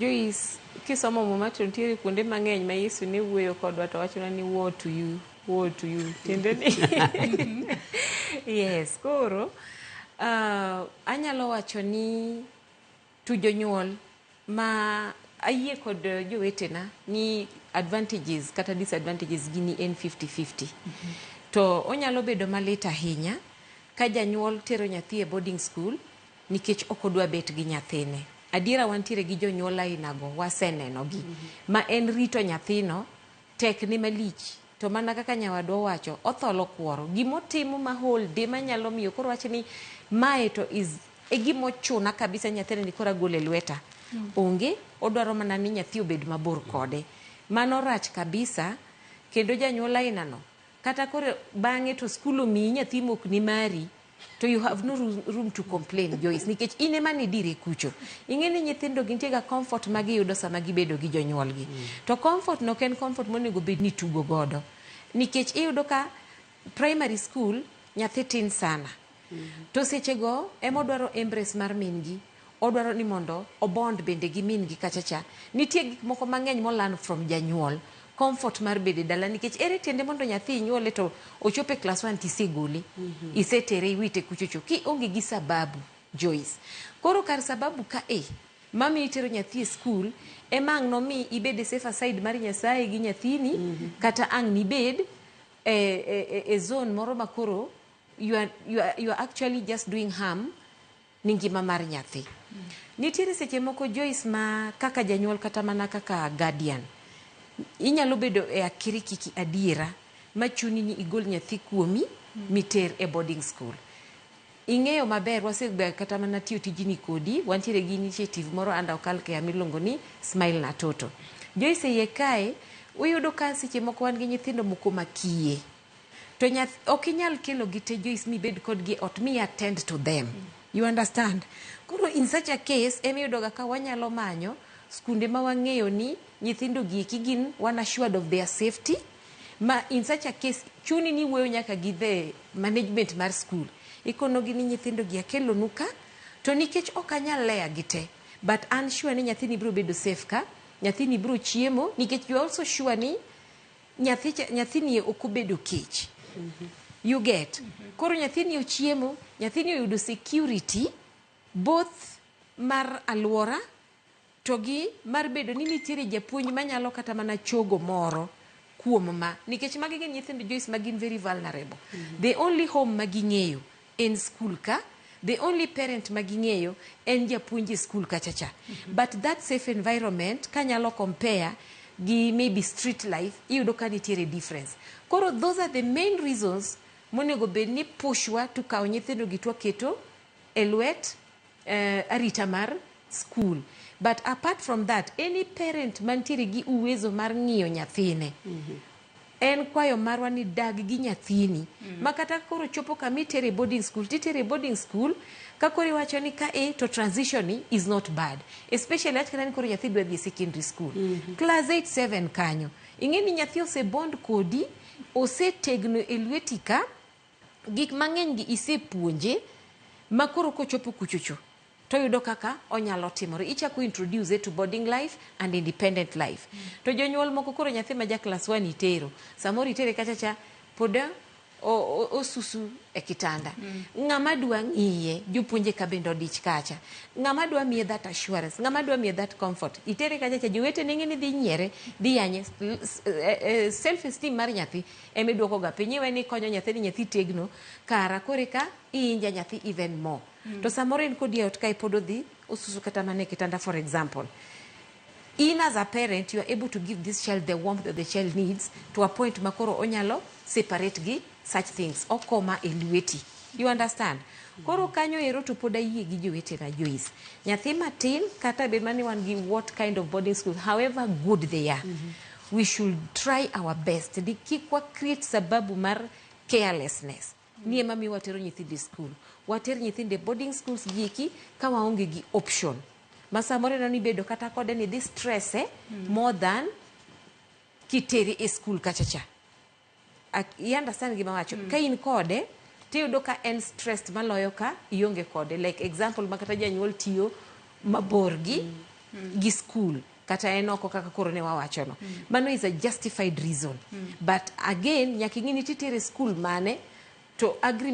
Joyce, kisomo Muma to nitiere kuonde mang'eny ma Yesu ne wuoyo kodwa to wachonwa ni, "Woe to you, woe to you." Tiende ni yes, koro anyalo wacho ni to jonyuol ma ayie kod jowetena ni advantages kata disadvantages gini en 50-50. To onyalo bedo malit ahinya ka janyuol tero nyathi e boarding school nikech ok odwa bet gi nyathine. Adiera, wantiere gi jonyuol ainago, wasenenogi ma en rito nyathino tek ne malich. To mana kaka nyawadwa owacho, otholo kuoro gimotimo ma whole day manyalo miyo koro wach ni mae to is e gimochuna kabisa, nyathini ni koro agolo e lweta onge. Odwaro mana ni nyathi obed mabor kode. Mano rach kabisa. Kendo janyuol ainano, kata koro bang'e to skul omiyi nyathi mok ni mari, to you have no room to complain, Joyce, nikech in ema nidire kucho. Ing'e ni nyithindo gintie ga comfort ma giyudo sama gibedo gi jonyuolgi. To comfort no ok en comfort monego bed ni tugo godo, nikech iyudo ka primary school nyathi tin sana, to sechego ema odwaro embrace mar min gi, odwaro ni mondo obond bende gi min gi kacha cha. Nitie gik moko mang'eny molearn from janyuol, comfort mar bedo e dala, nikech ere tiende mondo nyathi inyuole to ochopo e class 1 tisegole, isetere, iwite kuchocho kionge gi sababu, Joyce? Koro kar sababu ka e mami itero nyathi e skul ema ang' nomi ibed e safer side mar Nyasaye gi nyathini, kata ang' nibed e zone moro ma koro you are actually just doing harm ni ngima mar nyathi. Nitiere seche moko, Joyce, ma kaka janyuol kata mana kaka guardian inyalo bedo e akirikiki adiera machuni ni igol nyathi kuomi miter e boarding school. Ing'eyo maber, wasebedo kata mana tiyo tijni kodi, wantiere gi initiative moro under Okal Care miluongo ni Smile na Toto. Joyce, iye kae uyudo ka seche moko wan gi nyithindo moko makiye, to nyath ok inyal kelo gi te, Joyce, mibed kodgi e ot mi attend to them. You understand? Koro in such a case emiyudo ga ka wanyalo manyo skunde ma wang'eyo ni nyithindo gi eki gin one assured of their safety, ma in such a case chuni ni wuoyo nyaka gi the management mar school, ikonogi ni nyithindo gi akelonu ka to nikech ok anyal leya gi te, but an sure ni nyathini biro bedo safe ka, nyathini biro chiemo, nikech you are also sure ni nyathi nyathini ok obedo kech. You get? Koro nyathini ochiemo, nyathini oyudo security both mar aluora to gi mar bedo ni nitiere japuonj manyalo kata mana chogo moro kuom ma, nikech magi gin nyithindo, Joyce, ma gin very vulnerable. The only home ma ging'eyo en school ka, the only parent ma ging'eyo en japuonj e school kacha cha. But that safe environment kanyalo compare gi maybe street life, iyudo ka nitiere difference. Koro those are the main reasons monego bed ni pushwa to kawo nyithindo gi twaketo e lwet arita mar school. But apart from that, any parent mantiere gi uwezo mar ng'iyo nyathine, en kwayo marwa ni dag gi nyathini ma kata koro chopo kama itere e boarding school, titere e boarding school ka koro iwacho ni ka e to transition ni is not bad, especially ach kata ni koro nyathi dwa dhi e secondary school, class 8 7 kanyo, ing'e ni nyathi osebond kodi, osetegno e lweti ka gik mang'eny gi isepuonje, ma koro kochopo kuchocho toyudo kaka onyalo timore. Ichako introduce to boarding life and independent life. To jonyuol moko koro nyathi ma ja class 1 itero, samoro itere kacha cha pod osusu e kitanda. Ng'ama dwa ng'iye? Jopuonje ka bende odich kacha. Ng'ama dwa miye that assurance? Ng'ama dwa miye that comfort? Itere kacha cha, jowetene ng'e ni dhi nyiere, dhi yanye. Self esteem mar nyathi ema iduoko ga piny. Iwe ni ikonyo nyathi ni nyathi tegno, kara koro eka iinja nyathi even more. To samoro en kodi e ot kae pod odhi osusu kata mana e kitanda, for example. In as a parent, you are able to give this child the warmth that the child needs to a point ma koro onyalo separate gi such things, okoma e lweti. You understand? Koro kanyo ero to pod ayie gi jowetena, Joyce. Nyathi matin, kata bed mana ni wan gi what kind of boarding school, however good they are, we should try our best ni kik wa create sababu mar carelessness ni ema miyo watero nyithindo e school. Water nyithindo e boarding schools gi eki ka waonge gi option ma samoro ineno ni bedo kata kode ni dhi stress more than kitere e school kacha cha. I understand gima wacho? Ka in kode tiyudo ka en stressed maloyo ka ionge kode. Like example, ma kata janyuol tiyo mabor gi. gi school kata en oko kaka koro ne wawachono. Mano is a justified reason. But again, nyaka ing'i ni titere school mane to agreement.